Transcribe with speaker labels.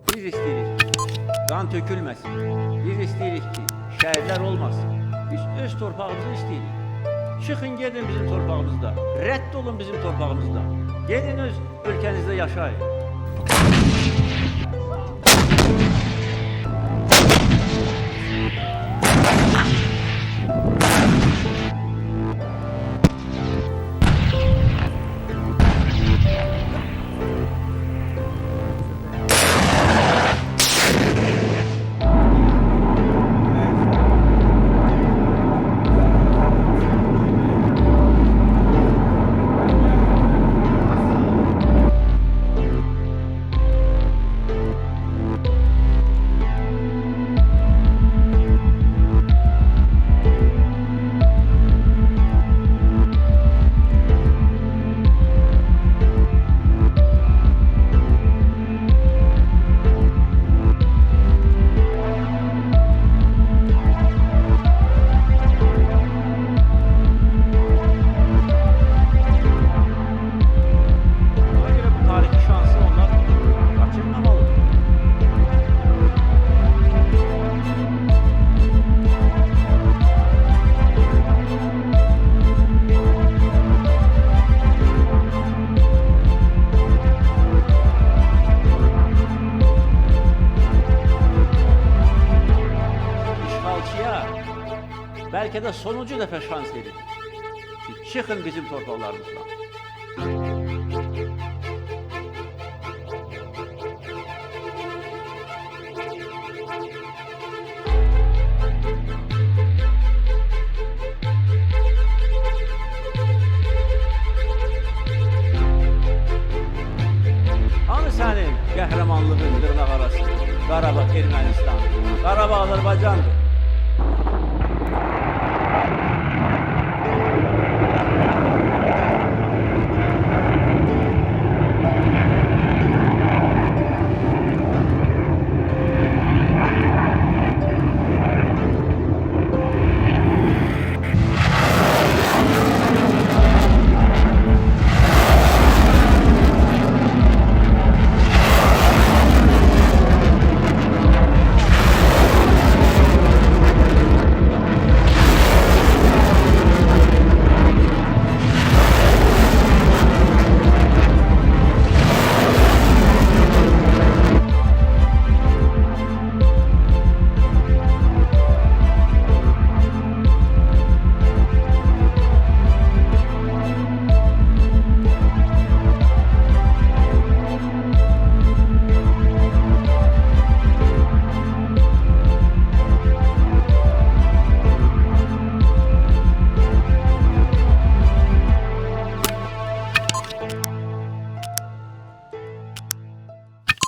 Speaker 1: Biz istəyirik ki, qan tökülməsin. Biz istəyirik ki, şəhidlər olmasın. Biz öz torpağımızı istəyirik. Çıxın gedin bizim torpağımızda. Rədd olun bizim torpağımızda. Gedin öz ölkənizdə yaşayın. Ona görə bu tarixi şansı onlar qaçırmamalıdır. İşğalçıya bəlkə də sonuncu dəfə şans verin ki, çıxın bizim torpaqlarımızdan. Hanı sənin qəhrəmanlığın dırnaq arası? Qarabağ Ermənistan, Qarabağ Azərbaycandır.